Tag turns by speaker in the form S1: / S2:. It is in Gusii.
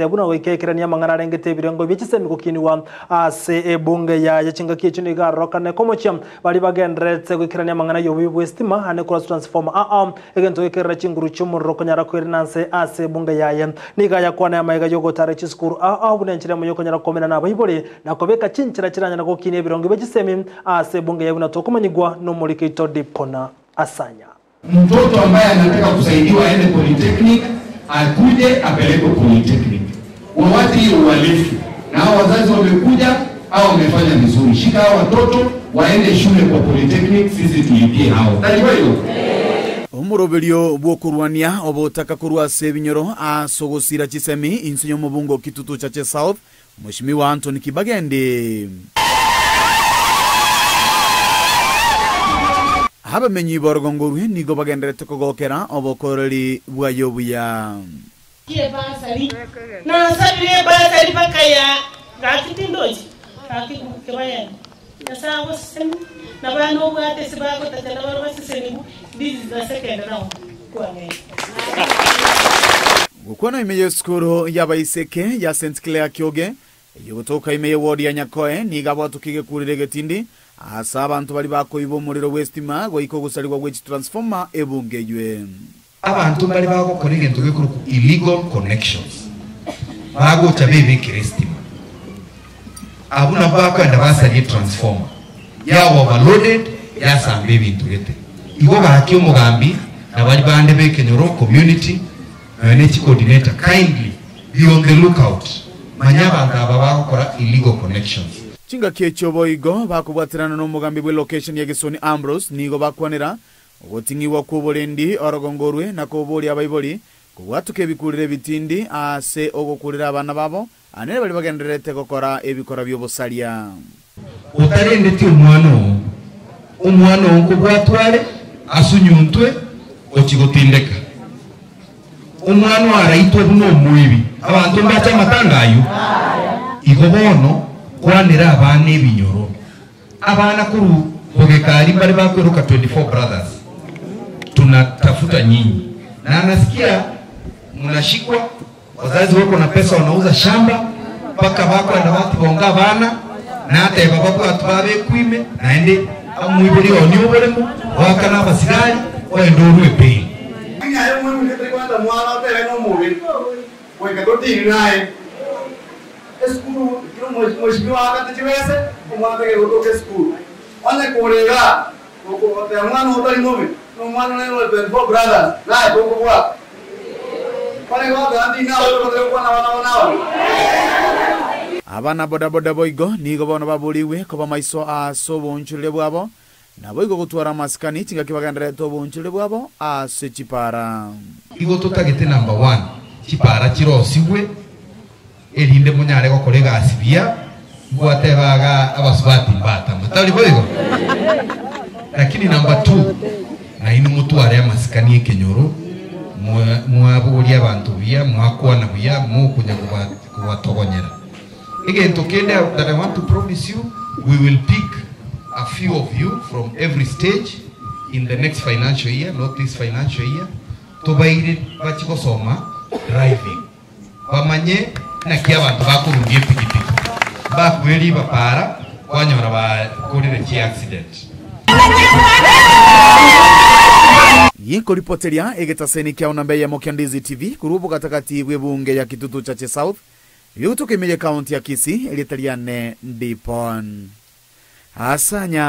S1: Buna goika ekerania amang'ana arengete ebirengo bie chisemi gokinigwa ase ebunge yaye chingaki echio nigo arorokane komochia baria bagendererete goikerania amang'ana y'obobe bw'esitima ane korwa ase transformer ao egento gekerera chinguru chi'omorero konyara koirana nse ase ebunge yaye. Nigo ayakwane amaiga y'ogotara chisukuru ao buna enchera emo y'okonyara komenana abaibori na kobeka chinchera chiranyare gokinia ebirengo bie chisemi ase ebunge yaye buna tokomanyigwa nomoriki oito Dipona Asanya.
S2: Mtoto ambaye anataka kusaidiwa aende polytechnic akuje apelekwe polytechnic. Wawache hiyo uhalifu, na hao wazazi wamekuja au wamefanya vizuri. Shika hao watoto waende shule kwa polytechnic, sisi tulipie hao. Najua hiyo.
S3: Omoroberio bw'okorwania obotaka korwa ase ebinyoro ase ogosira chisemi inse y'omobungo Kitutu Chache South, Mheshimiwa Anthony Kibagendi. Abamenyi b'orogongo orwe nigo bagendererete kogokera obokoreri bwaye obuya.
S4: Ki'ebasari, nasabire ebasari bakaya gaki tindochi gaki kebayani Nyasae agosesenie na bana obwate ase bagotacha na baria basesenigwe this is the second round kwang'eire.
S3: Gokwana ime y'esukuru y'abaiseke ya St Clair Kioge, Eyogotoka ime y'ewodi ya Nyakoe nigo abwatokia egekurero egetindi ase abanto baria bakoiba omorero bw'esitima goika ogosarigwa gwe chitransformer ebungeywe.
S2: Abanto mbare bagokora egento gekorokwa illegal connections, bagocha bebekera esitima. Abwo nabwo bakoenda basaria etransformer, yaba overloaded, yasamba ebinto gete. Igo gaki omogambi na baria bande b'ekenyoro, community, nonya ne chicoordinator, kindly be on the lookout, manya abanto aba bagokora illegal connections.
S3: Chingaki echio boigo bakobwaterana nomogambi bw'elocation ya Gesoni Ambrose nigo bakwanera ogoting'igwa kw'oborendi orogongo orwe na koboria abaibori kobwatoka ebikurero ebitindi ase ogokurera abana babo ane baria bagendererete gokora ebikora bi'obosaria.
S2: Otarendeti omwana oo, omwana oo nkobwatwa are, asunyuntwe, ochia gotindeka. Omwana oo araitwe buna omoibi, abanto mbache amatanga ayio. Igo bono kwanera abana ebinyoro, abana korwa bogekari mbare bakweroka 24 brothers, tunatafuta nyinyi na nasikia mnashikwa Wazazi wako na pesa wanauza shamba mpaka bakoenda batibonga abana nateba babwatu babekwime naende omoibori onie oboremo oakane abasigari oende orue bail.
S5: Lakini aye omwemwike tari kwancha mwana otebe nomobe, goika totiri naye esukuru ekero omweshimiwa aakate chibese, omwana tagere gotoka esukuru. Onye kore igaa, goteba mwana oo tari mobe, nomwana one ore 24 brothers, naye tokobwata.
S3: Abana bodaboda boigo nigo bono baborigwe koba maiso ase oboonchoreria bwabo, naboigo gotwara amasikani chingaki bagendererete oboonchoreria bwabo ase chipara.
S2: Igo totagete number one, chipara chirosigwe erinde monyare gokora egasi buya, ngwateba iga abasubati mbatama, tari boigo? Lakini number two, nainwe motware amasikani ekenyoro, mwaboria abanto buya, mwakwana buya, mokonya kobatogonyera. Egento kende that I want to promise you, we will pick a few of you from every stage in the next financial year, not this financial year, tobaire bachie gosoma driving. Bamanye naki abanto bakorundia epigipigi, mbakwe riba para kwanyora bakorire chiaccident.
S3: Ginkoripoteria egetaseni kiao namba eyemo kia Ndizi TV korwa obogatagati bw'ebunge ya Kitutu Chache South, egotoka ime ye county ya Kisii, erieta riane Ndipon Asanya.